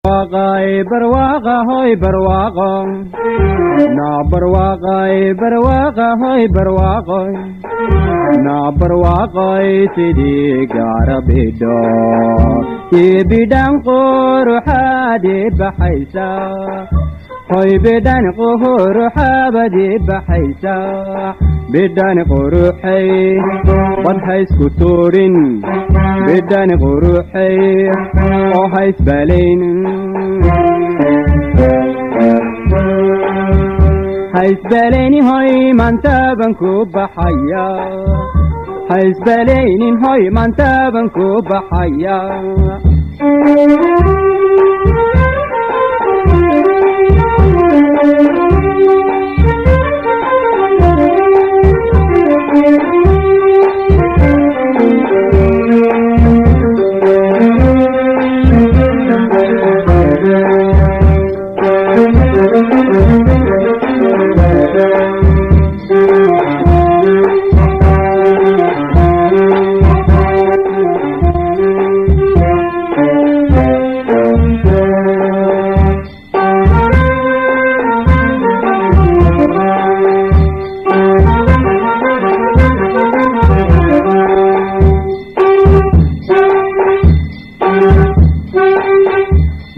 Barwaaqa hoy barwaaqo naa barwaaqay barwaaqa hoy barwaaqoy naa barwaaqoy sidii gaarabidho ibidhan quruxaadi baxaysa hoy bidhan quruxaabadi baxaysa bidhan quruxay bad haysku tuurin bidhan quruxay oo haysbalayn haysbalaynin hoy maantaaban ku baxaya haysbalaynin hoy maantaaban ku baxaya.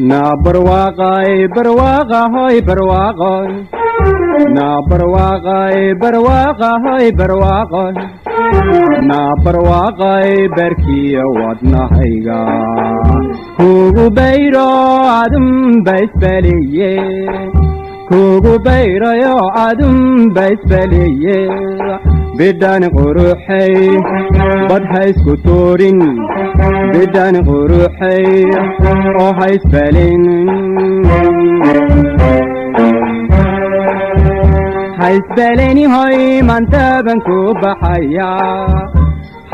Naa barwaaqay barwaaqa hoy barwaaqoy naa barwaaqay barwaaqa hoy barwaaqoy naa barwaaqay barkiya wadnahayga kugu bayro adunba isbaliye kugu bayrayo adunba isbaliye bidhan quruxay bad haysku tuurin bidhan quruxay oo haysbalin haysbalaynin hoy maantaaban ku baxaya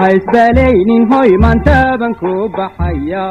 haysbalaynin hoy maantaaban ku baxaya.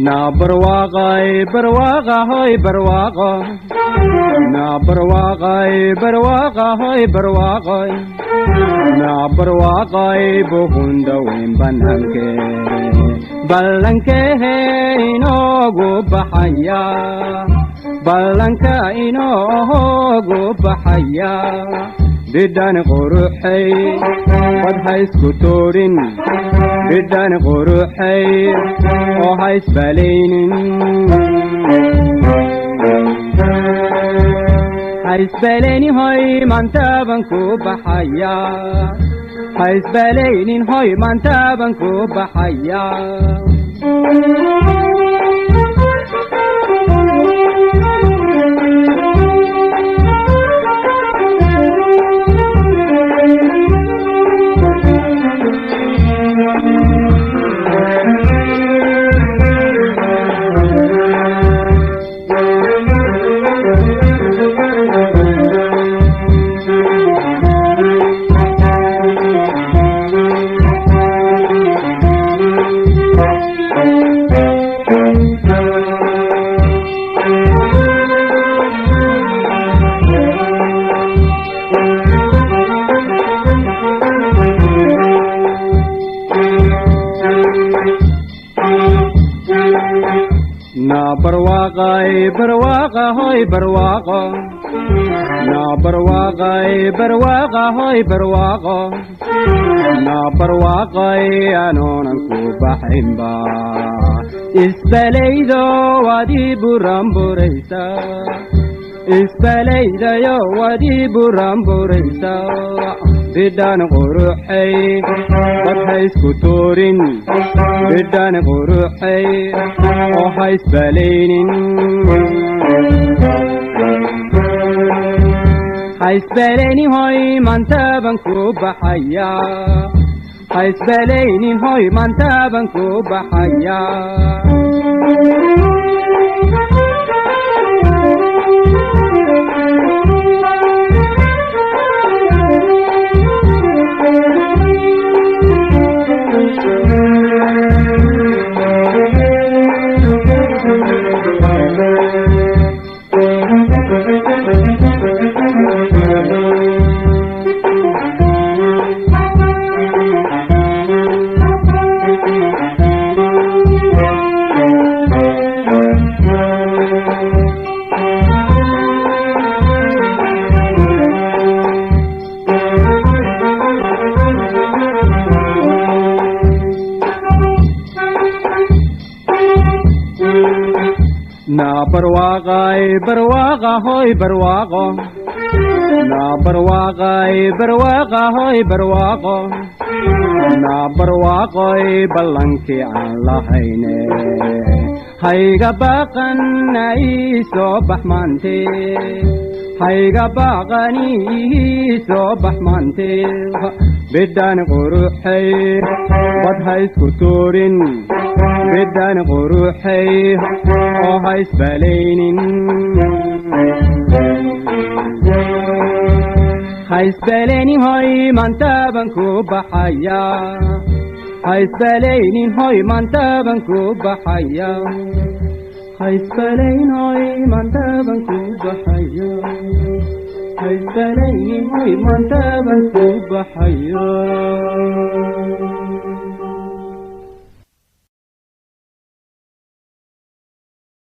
Naa barwaaqay barwaaqa hoy barwaaqo naa barwaaqay barwaaqa hoy barwaaqoy naa barwaaqay buhunda weyn bananke ballankehe inoogu baxaya ballanka inoogu baxaya bidhan quruxay bad haysku tuurin bidhan quruxay oo haysbalaynin haysbalaynin hoy maantaaban ku baxaya haysbalaynin hoy maantaaban ku baxaya. Naa barwaaqay barwaaqa hoy barwaaqo naa barwaaqay barwaaqa hoy barwaaqo naa barwaaqay anoonan ku baxaynba isbalaydo waad ii buramburaysa isbalaydayo waad ii buramburaysa. Bidhaan quruxay, bad haysku tuurin. Bidhaan quruxay, oo haysbalaynin. Haysbalaynin hoy, maantaban ku baxaya. Haysbalaynin hoy, maantaban ku baxaya. Na barwaaqay, barwaaqa hoy, barwaaqo. Na barwaaqay, barwaaqa hoy, barwaaqo. Na barwaaqoy, ballankii aan lahayne hayga baaqan, ii soo bax maante. Hayga baaqani, ii soo bax maante. Bidhaan quruxay, bad haysku tuurin. Bidhaan quruxay, oo haysbalaynin. Haysbalaynin hoy, maantaban ku baxaya. Haysbalaynin hoy, maantaban ku baxaya. Haysbalayn hoy, maantaban ku baxaya. Haysbalaynin hoy, maantaban ku baxaya.